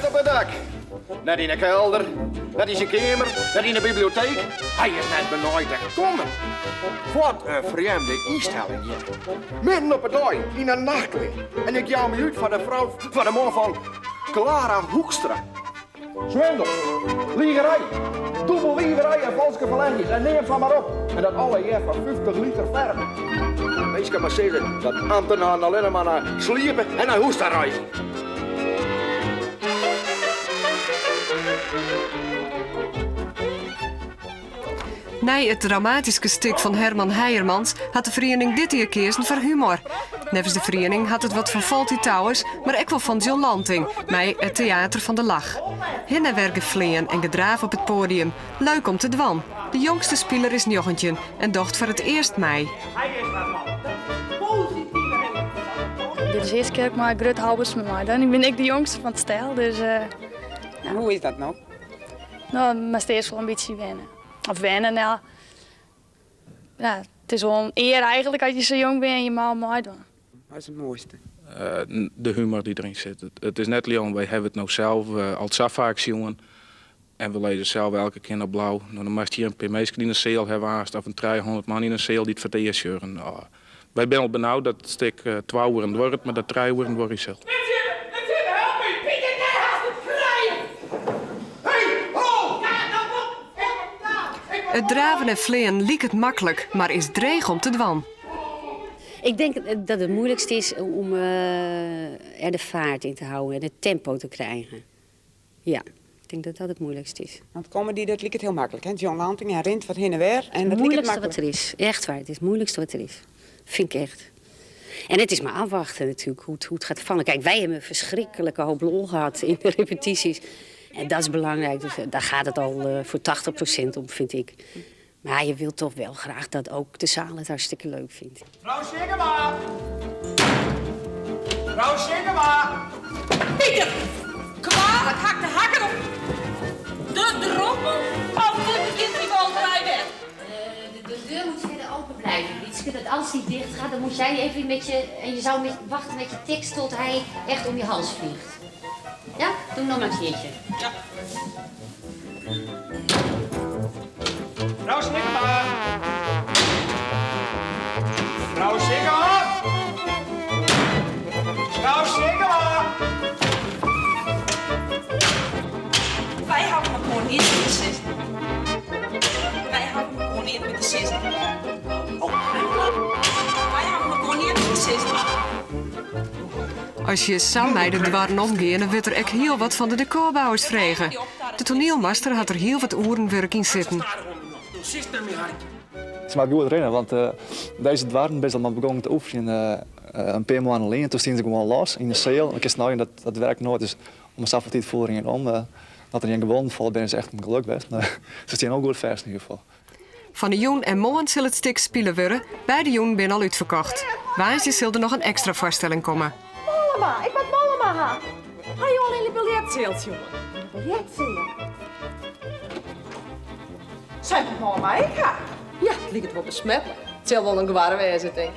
Net op it dak, net yn 'e kelder, net yn syn keamer, net yn 'e biblioteek. Hy is net benei te kommen. Wat in frjemde ynstelling hjir. Midden op 'e dei, yn 'e nachtklean. En ik jou my út foar de frou, foar de man fan Clara Hoekstra. Swindel, ligerij, dûbelwiverij en falske ferlechjes en neam sa mar op. En dat allegear foar 50 liter ferve. Minsken mar sizze dat ambtenaren allinne mar nei sliepe en nei hûs ta reizgje. Nei it dramatyske stik fan Herman Heijermans hat de feriening dit jier keazen foar humor. Neffens de feriening hat it wat fan Fawlty Towers, mar ek wol fan John Lanting mei it Theater van de Lach. Hinne en wer geflean en gedraaf op it poadium, leuk om te dwaan. De jongste spiler is 19 en docht foar it earst mei. Dit is de earste kear dat ik mei Grut Halbertsma meidwaan. Ik bin ek de jongste fan it stel, dus ja. Hoe is dat no? No, moatst earst wol in bytsje wenne. Of wenne, no. Ja, it is wol in ear eigentlik as je sa jong binne en je meie meidwaan. Wat is it moaiste? De humor dy't deryn sit. It is net leaun, wy hawwe it no sels al sa faak sjoen en we lizze sels elke kear noch blau. No, dan moatst hjir in pear minsken yn 'e seal hawwe aanst of in 300 man yn 'e seal dy't foar it earst sjogge. No, wy binne al benaud dat it stik twa oeren duorret, mar dat trije oeren duorje sil. It draven en fleanen liket maklik, mar is dreech om te dwaan. Ik denk dat het moeilijkst is om er de vaart in te houden en het tempo te krijgen. Ja, ik denk dat dat het moeilijkst is. Want comedy dat liket hiel maklik, hè? John Lanting, hy rint wat hinne en wer en dat liket Moeilijkste maklik. wat er is. Echt waar, het is het moeilijkste wat er is. Vind ik echt. En het is maar afwachten natuurlijk hoe het gaat vallen. Kijk, wij hebben een verschrikkelijke hoop lol gehad in de repetities. En dat is belangrijk, dus daar gaat het al voor 80% om, vind ik. Maar je wilt toch wel graag dat ook de zaal het hartstikke leuk vindt. Frou Sikkema! Frou Sikkema! Pieter, kwalik ha ik de hakken op de droppel of dit begjint dy walterij wer. De deur moet verder open blijven, Wietske. Dat als die dicht gaat, dan moet jij even met je... En je zou met, wachten met je tekst tot hij echt om je hals vliegt. Ja? Doe nog maar een keertje. Ja. Frou Sikkema! Frou Sikkema! Frou Sikkema! Wy hawwe mekoar neat mear te sizzen. Wy hawwe mekoar neat mear te sizzen. Wy hawwe mekoar neat mear te sizzen. As je sa mei de doarren omgeane, wurdt der ek hiel wat fan de dekôrbouwers frege. De toanielmaster hat der hiel wat oeren wurk yn sitten. Se moat goed rinne, want dizze doarren binne se al begûn te oefenjen in pear moannen lyn. Toen stiene se gewoan los yn de seal. Dan kinst neigean, dat werkt noait. Dus om safolle tiid foel der ien om. Dat der gjin gewonden falle binne is echt in geluk west. Mar se stean wol goed fêst yn ieder gefal. Fan 'e jûn en moarn sil it stik spile wurde, beide jûnen binne al útferkocht. Woansdei sil der noch in ekstra foarstelling komme. Mollema, ik moat Mollema ha. Ha jo al yn de biljertseal sjoen? Biljertseal? Sy moat Mollema ek ha. Ja, it liket wol besmetlik. It sil wol in goarre wêze, tink.